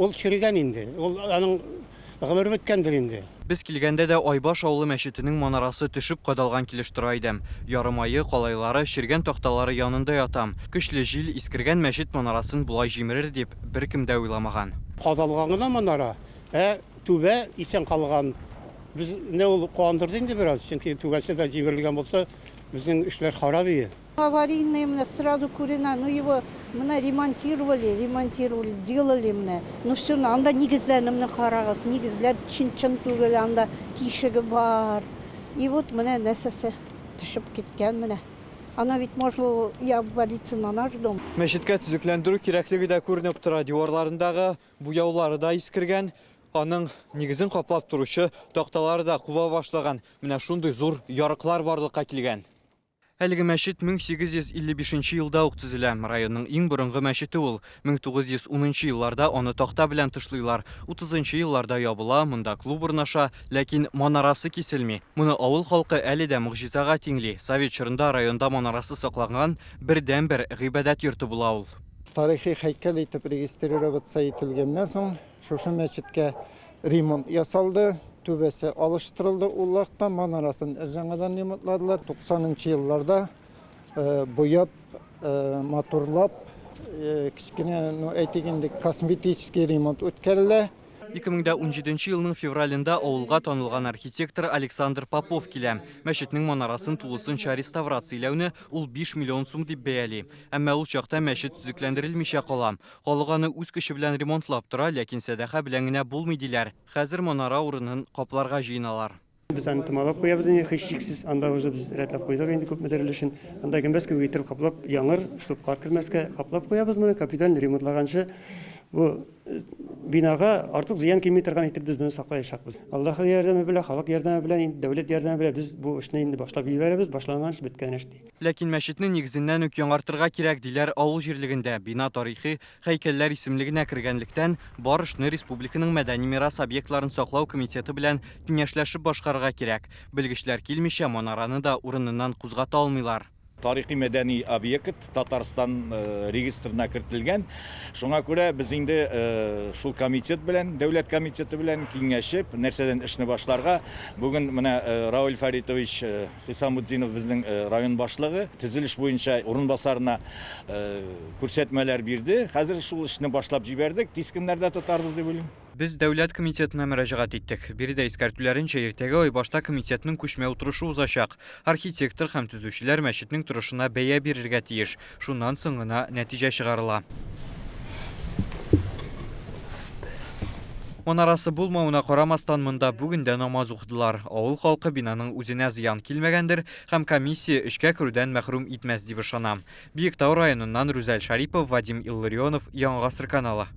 Ул черегән инде. Ул аның гомере беткәндер инде. Без килгәндә дә Айбаш авылы мәчетенең манарасы төшеп кадалган килеш тора иде. Ярымае, калайлары, чергән такталары янында ята. Көчле җил искергән мәчет манарасын болай җимерер дип беркем дә уйламаган. Кадалган гына манара, ә түбә исән калган. Безне ул куандырды инде бераз, чөнки түбәсе дә җимерелгән булса, безнең эшләр харап ие. Аварийный менә сразу күренә, ну его менә ремонтировали, ремонтировали, делали менә. Ну все, анда нигезләрне менә карагыз, нигезләр чын-чын түгел, анда тишеге бар. И вот менә нәрсәсе төшеп киткән менә. Она ведь может и обвалиться на наш дом. Мәчеткә төзекләндерү кирәклеге дә күренеп тора. Диварларындагы буяулары да искергән, аның нигезен каплап торучы такталары да куба башлаган. Менә шундый зур ярыклар барлыкка килгән. Әлеге мәчет 1855 нче елда ук төзелә. Районның иң борынгы мәчете ул. 1910 нчы елларда аны такта белән тышлыйлар. 30 нчы елларда ябыла, монда клуб урнаша, ләкин манарасы киселми. Моны авыл халкы әле дә могҗизага тиңли. Совет чорында районда манарасы сакланган бердәнбер гыйбадәт йорты була ул. Тарихи һәйкәл итеп регистрироваться ителгәннән соң, шушы мәчеткә Ремонт ясалды, түбәсе алыштырылды ул вакытта, манарасын өр-яңадан ремонтладылар. 90 нчы елларда буяп, матурлап, кечкенә, ну, әйтик инде, косметический ремонт үткәрелә. 2017 елның февралендә авылга танылган архитектор Александр Попов килә. Мәчетнең манарасын тулысынча реставрацияләүне ул 5 миллион сум дип бәяли. Әмма ул чакта мәчет төзекләндерелмичә кала. Халык аны үз көче белән ремонтлап тора, ләкин сәдака белән генә булмый, диләр. Хәзер манара урынын капларга җыеналар. Без аны томалап куябыз инде, һичшиксез, анда уже без рәтләп куйдык инде күпмедер өлешен. Анда гөмбәз кебек итеп каплап, яңгыр, чтоб кар кермәскә, каплап куябыз моны, капиталь ремонтлаганчы бу бинага артык зыян килми торган итеп без моны саклаячакбыз. Аллаһы ярдәме белән, халык ярдәме белән, инде дәүләт ярдәме белән без бу эшне инде башлап җибәрәбез, башланган эш, беткән эш, ди. Ләкин мәчетне нигезеннән үк яңартырга кирәк, диләр авыл җирлегендә. Бина тарихи һәйкәлләр исемлегенә кергәнлектән, бар эшне республиканың мәдәни мирас объектларын саклау комитеты белән киңәшләшеп башкарырга кирәк. Белгечләр килмичә, манараны да урыныннан кузгата алмыйлар. Тарихи-мәдәни объект Татарстан регистрына кертелгән. Шуңа күрә без инде шул комитет белән, дәүләт комитеты белән киңәшеп, нәрсәдән эшне башларга. Бүген менә Равил Фәритович Хисамутдинов безнең район башлыгы төзелеш буенча урынбасарына күрсәтмәләр бирде. Хәзер шул эшне башлап җибәрдек. Тиз көннәрдә тотарбыз дип уйлыйм. Без Дәүләт комитетына мөрәҗәгать иттек. Биредә искәртүләренчә, иртәгә Айбашта комитетның күчмә утырышы узачак. Архитектор һәм төзүчеләр мәчетнең торышына бәя бирергә тиеш. Шуннан соң гына нәтиҗә чыгарыла. Манарасы булмавына карамастан, монда бүген дә намаз укыдылар. Авыл халкы бинаның үзенә зыян килмәгәндер һәм комиссия эчкә керүдән мәхрүм итмәс дип ышана. Биектау районыннан Рүзәл Шәрипов, Вадим Илларионов, Яңа Гасыр каналы.